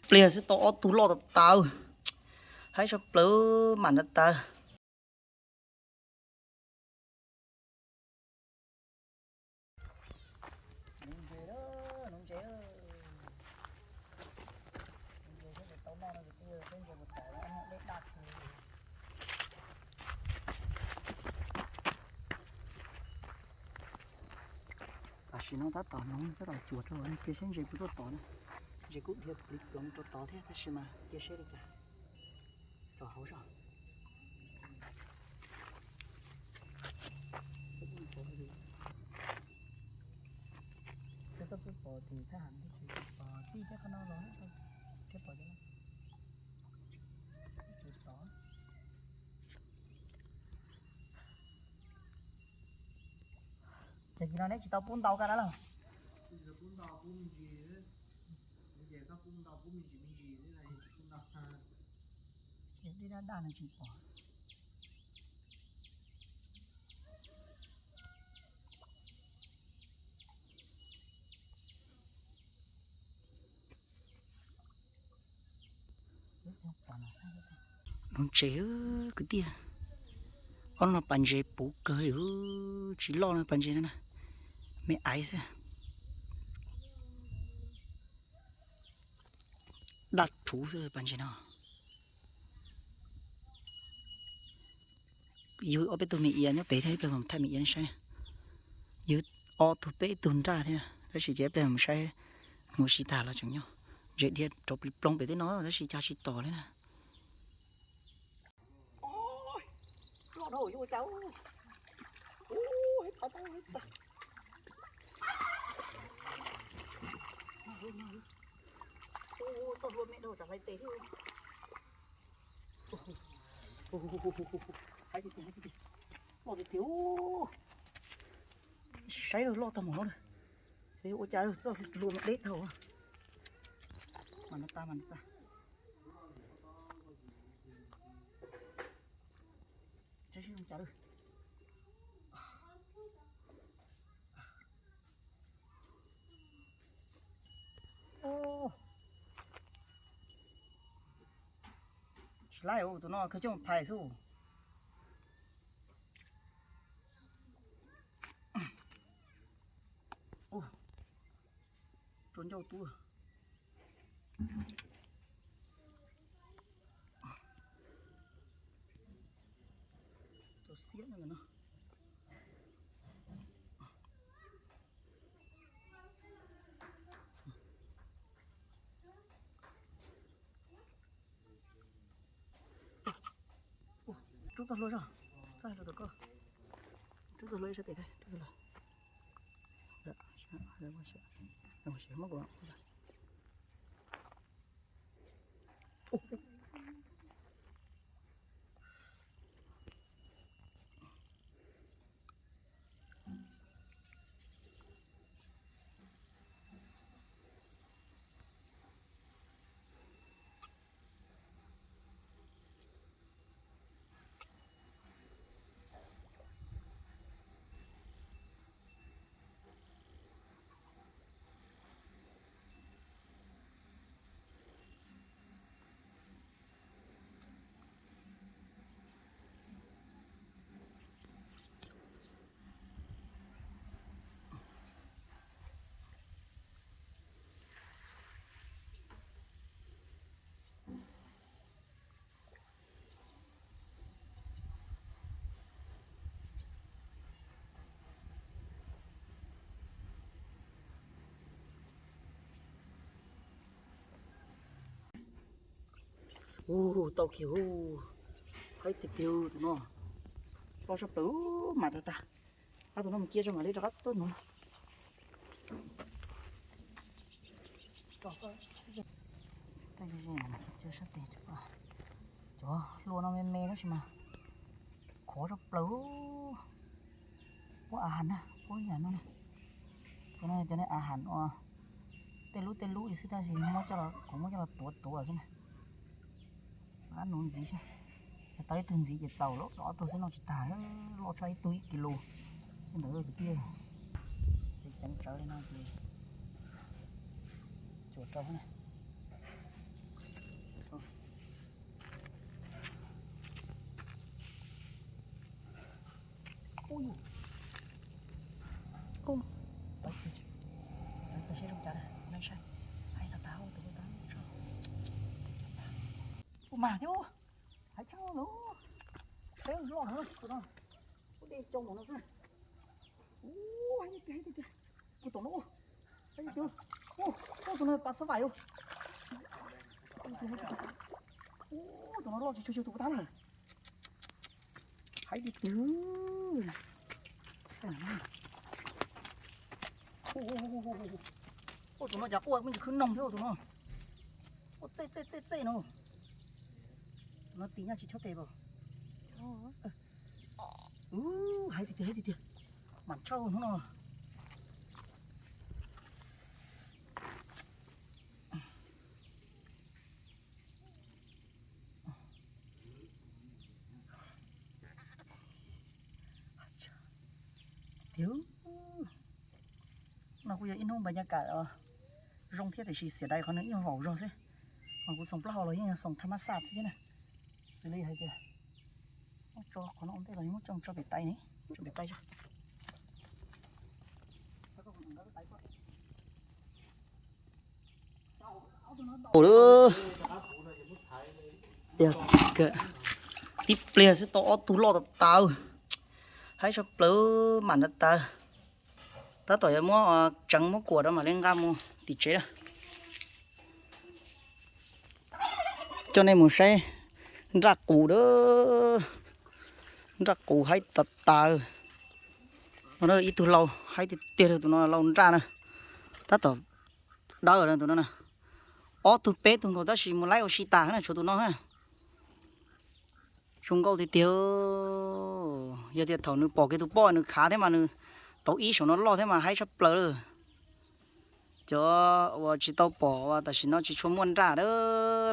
Pliag xwb tau ob tug loj tas tas, haib tshaj plaws, mam tas tas. Tam sim no tab tom hnoov tab tom cuam rau cia seb ntses puas tuaj tod na. Ntses kuj dhia plig ploov rau tod thiab tab sis mas cia seb li cas. Tso hauv zog. Koj pom tim thaj ham tij thiab qhov no los thiab pom cov no. Ces no neb tsis tau pub ntau ka na los? Dej daj daj no tsis pom. Lub ntses kwv tij, ob no pas ntses puv kawg li, tsis loj no pas ntses no na, me aiv xwb. Daj rhuv xwb pas ntses no. Yug ob peb tug me iav nyob pem thiab, ib pliag mus thaij me iav nej saib na. Yug ob tug peb tug nraj thiab, tab sis ces ib pliag mus saib, mus ua si tag los tseem nyob. Ntses dhia rau plig ploog pem twb no tab sis cas tsis tom li na. Txoj hlua me dhau tsam hlais tes thiab. Loj tiag tiag, saib loj tag mus no. Ua cas txoj hlua me deb tag. Mas no tas mas no tas. Saib seb cas lawm. Tsis laib tus no khaws coj mus phais xwb. Rau ncauj tub. Tau xiab no. Rub txoj hlua zog, txoj hlua rau koj. Rub txoj hlua ib sab tes thiab, rub txoj hlua. Ua tau kiag, haib tiag tiag tus no, loj tshaj plaws, mas tag tag. Ob tug no mus cia tso mam li rov qab tuaj nuv. Cov hlua no me me tab sis mas khov tshaj plaws. Puab a has na, puab yam no na. Cov no cov av has uas tej lub tej lub ib xwb tab sis kuv muab coj los tuav tuav xwb na. Ab nuv ntxiv xwb, yog tau ib tug ntxiv ces txaus lawm, ob tug xwb noj tsis tag, loj tshaj ib tug ib kis lus. Ntawd kwv tij, ceev ceev. Tawv li no ces cuam rau na. Ub, tawv tiag, tawv tiag, seb zoo cas na, nej saib. Haib tas tas tus, tawv tas. Ua mas thiab, haib tshaj lawm. Peb loj heev tus no, ub, dej coo mus no xwb. Ub, haib tiag tiag tiag tiag. Tus no, ub, haib tiag tiag. Ub, tus no pas xab vais ub. Ub, tus no loj tsis tshua tshua tus puag ta na. Haib tiag tiag. Ub, tus no cas quaj muaj ntsis khwb noog thiab tus no. Ub, txej txej txej txej no. Tus no tis nyaj tsis chob tes pas. Ub, haib tiag tiag, haib tiag tiag. Mam tshaj hnub no. Tiag, no kuj yog ib hnub npa nyaj kam zoo thiab tiam sis xiam dais qhov nws ib nyuag vaum zog xwb. Ho kuv xoom plaub hau los yeej xoom thaj mab xaj thiab na. Xws li hais tias muab tso qhov no ua ntej los muab tso tso pem tais ne, tso pem tais tso. Tib pliag xwb tau ob tug loj tas tas, haib tshaj plaws, mam tas tas. Tab tom yuav muab tseev muab kuam rau mam li nqa mus tim tsev na. Coj nej mus saib nraj qus a, nraj qus haib tas tas. No ib tug lau haib tiag tiag, tus no lau nraj na, tab tom dawb tus no na. Ob tug peb tug nkaus tab sis mus laib ua si tas na, tshuav tus no na. Zoo nkauj tiag tiag. Yog tias thaum nws pom kiag tus poj nws khav thiab mas nws tau ib saum no loj thiab mas haib tshaj plaws lawm. Cov uas tsis tau pom uas tam sim no tsis tshua muaj nraj a,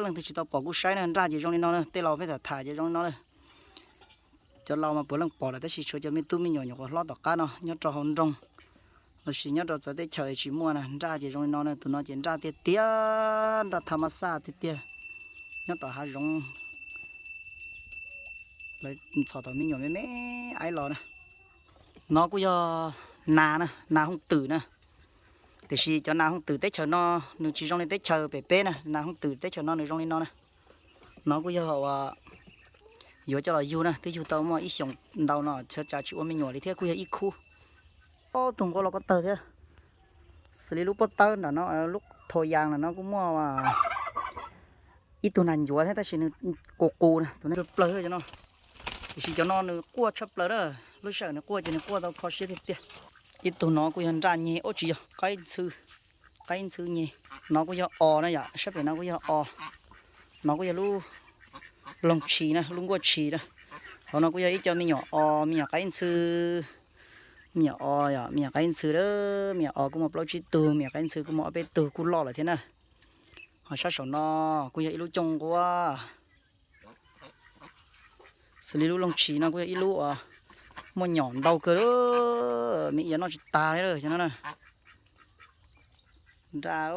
leej twg tsis tau pom kuj saib na, nraj ces zoo li no na, tej laus peb tham tham ces zoo li no na. Cov laus mas puav leej pom lawm tab sis tshuav cov me tub me nyuam nyuam qhuav hlob tom qab no nyob rau hauv nroog los sis nyob rau txawv teb chaws tsis muaj na, nraj ces zoo li no na, tus no ces nraj tiag tiag, nraj thaj mab xaj tiag tiag, nyob tom hav zoov. Lawv ntxhov tau me nyuam me me aib los na. No kuj yog nas na, nas hooj twm na. Tiam sis cov nas hooj twm teb chaws no nws tsis zoo li teb chaws pem peb na, nas hooj twm teb chaws no nws zoo li no na. No kuj yog uas yuav coj los yug na, twb yug tau muaj ib xyoos ntau no, cas tsis ua me nyuam li thiab, kuj yog ib khub. Ob tug nquab los ko taw thiab. Xws li lub pob tawb nram no, lub tho yas nram no kuj muaj ib tug nas ncuav thiab tab sis nws qus qus na, tus no plaws cov no. Tiam sis cov no nws quaj tshaj plaws na, lub sij hawm nws quaj ces nws quaj tau kho siab tiag tiag. Ib tug no kuj yog nraj nyeg, ub tsis yog, qaib ntxhw, qaib ntxhw nyeg. No kuj yog os na yom, sab pem no kuj yog os. No kuj yog lub loog tshis na, lub nkuaj tshis na. Hauv no kuj yog ib co me nyuam os, me nyuam qaib ntxhw. Me nyuam os yom, me nyuam qaib ntxhw a, me nyuam os kuj muaj plaub tsib tug, me nyuam qaib ntxhw kuj muaj ob peb tug kuj loj lawm thiab na. Ho sab saum no kuj yog ib lub cooj nquab. Xws li lub loog tshis no kuj yog ib lub uas muaj nyom ntau kawg, me iav noj tsis tas li lawm no na. Nraj,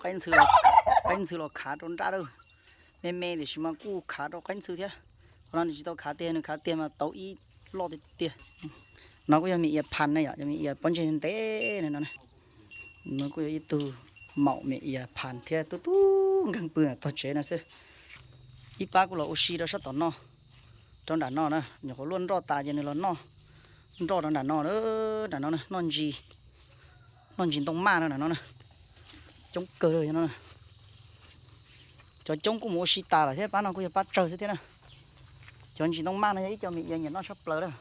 qaib ntxhw, qaib ntxhw los khav rau nraj lawm. Me me tiam sis mas kuj khav rau qaib ntxhw thiab. Qhov no nws tsis tau khav tiag, nws khav tiag mas tau ib loj tiag tiag. No kuj yog me iav phas na yom, yog me iav pob ntseg ntev na no. No kuj yog ib tug maum me iav phas thiab, tub tub nkeeg pw tog tsev no xwb. Ib pab kuj los ua si rau sab tom no, rau nram no na, nyuam qhuav luaj nroj tas ces nws los noj nroj rau nram no, nram no noj ntsis, noj ntsis ntoo maj no nram no na. Coob kawg li no. Cov coob kuj mus ua si tas lawm thiab, pab no kuj yog pab tsawg xwb thiab na. Cov ntsis ntoo maj no yog ib co me iav nyiam noj tshaj plaws lawm.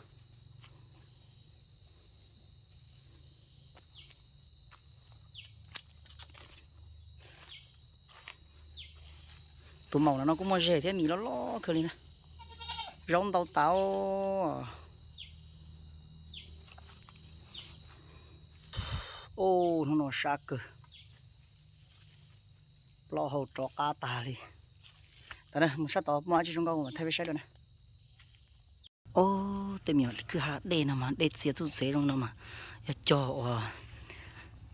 Tus maum no kuj muaj zeg thiab, mis loj loj kawg li na. Zaub ntau tas. Ub, hnub no sab kawg, plaub hau rov qab tag li. Mus sab tod muaj dab tsi zoo nkauj thaij peb saib dua na. Ob, tej me nyuam kwj ha dej no mas dej txias txuj txev zoo no mas yog cog uas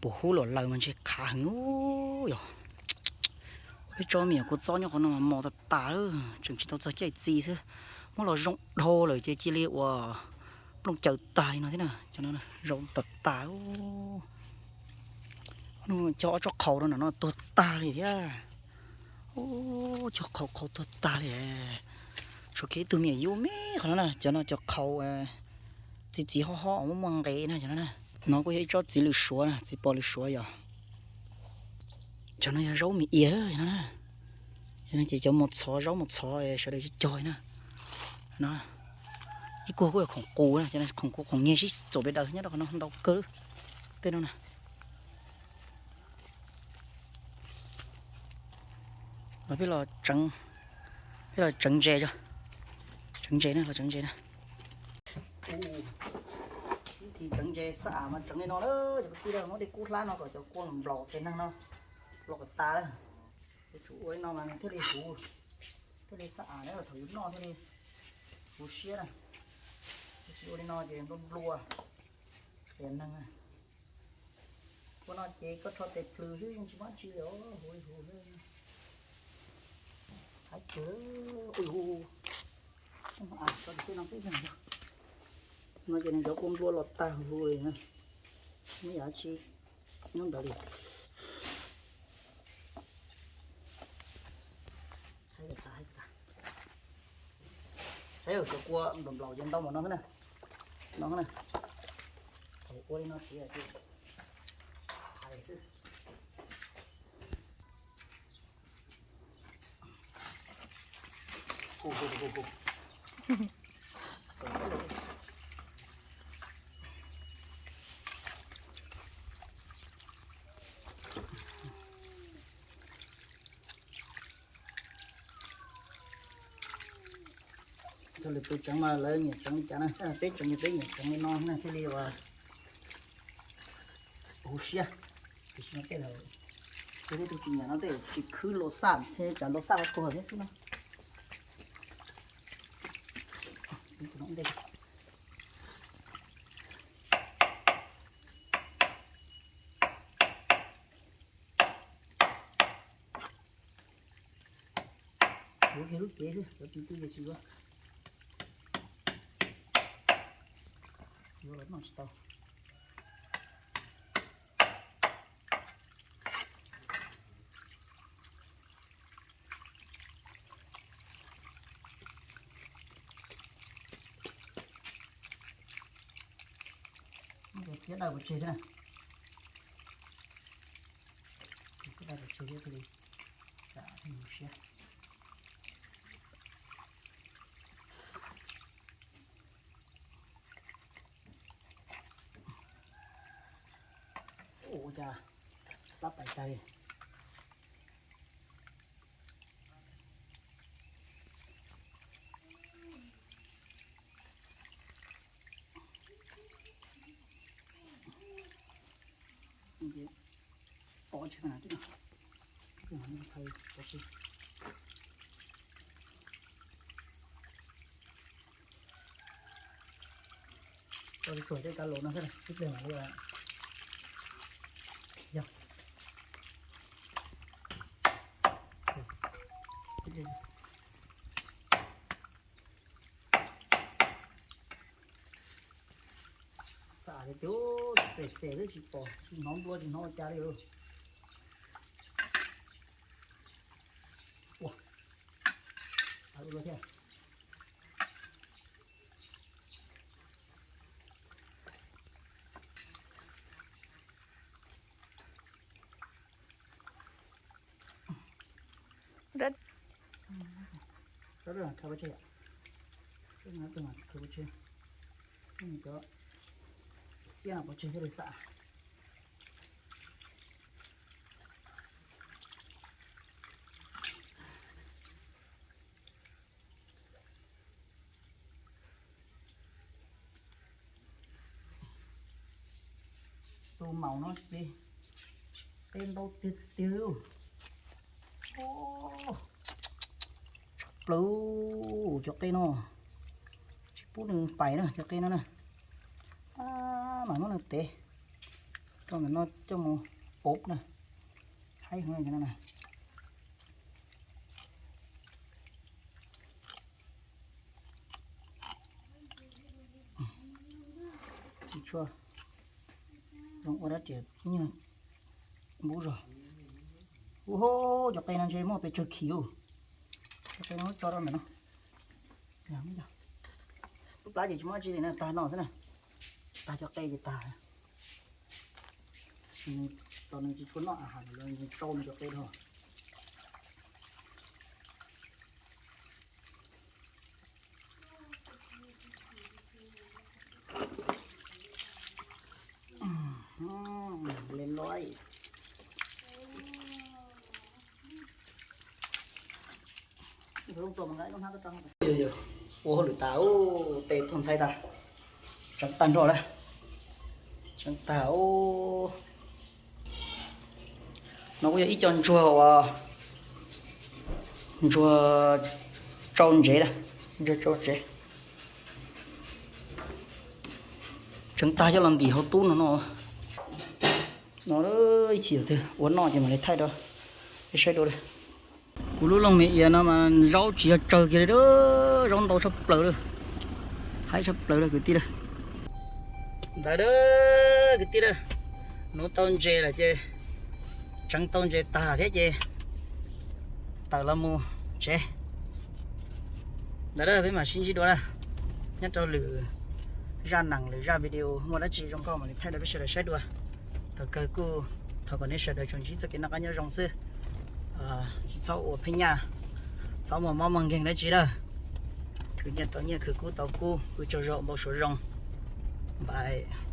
Puas hub los lawm mas ntshe qhav heev ub yog. Peb tsob me nyuam kua txob nyob qhov no mas mos tas tas lawm, tseem tsis tau txog caij txi xwb. Muab los zoo dhau lawm ces cia li ua plooj caws tag li no thiab na. Cov no zoo tas tas. Cog ob tsob qhaus rau nram no tuag tag li thiab. Cog qhaus qhaus tuag tag li. Tshuav kiag ib tug me nyuam yub me qhov no na, cov no cov qhaus txiv txiv hob hob muaj muaj nqe na cov no na. No kuj yog ib tsob txiv lws suav na, txiv pos lws suav yog. Cov no yog zaub me ias no na. Cov no ces cov mos txhov, zaub mos txhov sawv daws cog cog na. No, ib kuag kuj yog khoom qus na, cov no khoom qus khoom nyiag sib txuam pes daws nyob rau qhov no ntau kawg. Tej no na. Los peb los tseev, peb los tseev ntses, tseev ntses na, los tseev ntses na. Ib thim tseev ntses xab am mas tseev li no lawm cov kwv tij, muab dej kub hlab no kom cov kua nplaum tes neeg no los kom tas lawm. Yuav tsum ua li no mas nws thiaj li huv, thiaj li xab am na, thaum yus noj thiaj li huv siab na. Tsis ua li no ces nplua nplua tes neeg na. Ua no ces koj rho tes plhws xwb yeej tsis muaj dab tsi li os, huv li huv xwb. Haib kawg, ui hu. Tso tej no xwb yog. No ces nws cov kua nplua los tag huv li na. Muaj yam dab tsi nyob ntawd li. Saib cov kua nplaum nplaum ces ntau npaum no na. No na. Thaum ua li no siav ces thaiv xwb. Thaum lwm tus tseev mas lawv nyiam tseev li cas na, peb tseev ces peb nyiam tseev li no na thiaj li ua huv siab. Tiam sis no tej, tej tus tsis nyiam no tej tsis khwb los xaj, tsam los xaj tuag thiab xwb no. Yuav kiag lub cev xwb, cov tus twg ces tsis yuav. Yuav los noj tsis tau. Xiab dawb pov tseg thiab na. Xiab dawb pov tseg thiab thiaj li xav thiaj mus siab. Ua cas plab pais tag li. Pov tseg na, pov tseg. Tso tsuag tej kav laus no xwb, ib pliag mam li yog. Xav tias ces xes xes xwb tsis pom, tsis hnov nplua tsis hnov ua cas li. Ua, ua thiab. Rau rau khaws pov tseg yom. Rau rau khaws pov tseg. Cov xiab no pov tseg thiaj li xam. Tus maum no ces qe ntau tiag tiag li. Tshaj plaws cov qe no, tsis pub nws pais na cov qe no na. Mam muab nws tev. Rau ntawm no coj mus ub na, haib heev li no na. Tsis tshua zoo ua dab tsi, nyuag npub zog. Ua, cov qe no ntshe muaj pes tsawg khiv. Cov qe no tso rau ntawm no. Lub plab ces tsis muaj dab tsi li na, tag no xwb na. Tag cov qe ces tag. Tos nws tsis tshua noj a has los nws tsau nws cov qe dhau. Li lawm. Ua hauj lwm tas, ub, tes tuag ntxhais tas. Tseev tag nrho lawm. Tseev tag ub. No kuj yog ib co ntsuag uas ntsuag tsau ntsev na, ntsuag tsau ntsev. Tseev tag coj los ntim hauv tub no no. No ib chim twg ua noj ces mam li thaij rau peb saib dua. Kuv lub looj me iav no mas zaub tsis yog tsawg kiag li, zaub ntau tshaj plaws li, haib tshaj plaws li kwv tij lawm. Ntawd kwv tij lawm, nuv tau ntses lawm ces tseev tau ntses tag thiab ces tawm los mus tsev. Ntawd peb mam sib ntsib dua na, nyob rau lwm zaj nees lwm zaj video muaj dab tsi zoo nkauj mam li thaij rau peb sawv daws saib dua. Thaum kawg kuj thov kom nej sawv daws tsuas ntsib txoj kev noj qab nyob zoo xwb, tsis txhob ua pheej nyaj, txhob muaj mob muaj nkeeg dab tsi lawm. Khwv nyiaj tau nyiaj, khwv kub tau kub, khwv tsaug zog npau suav zoo. Npais.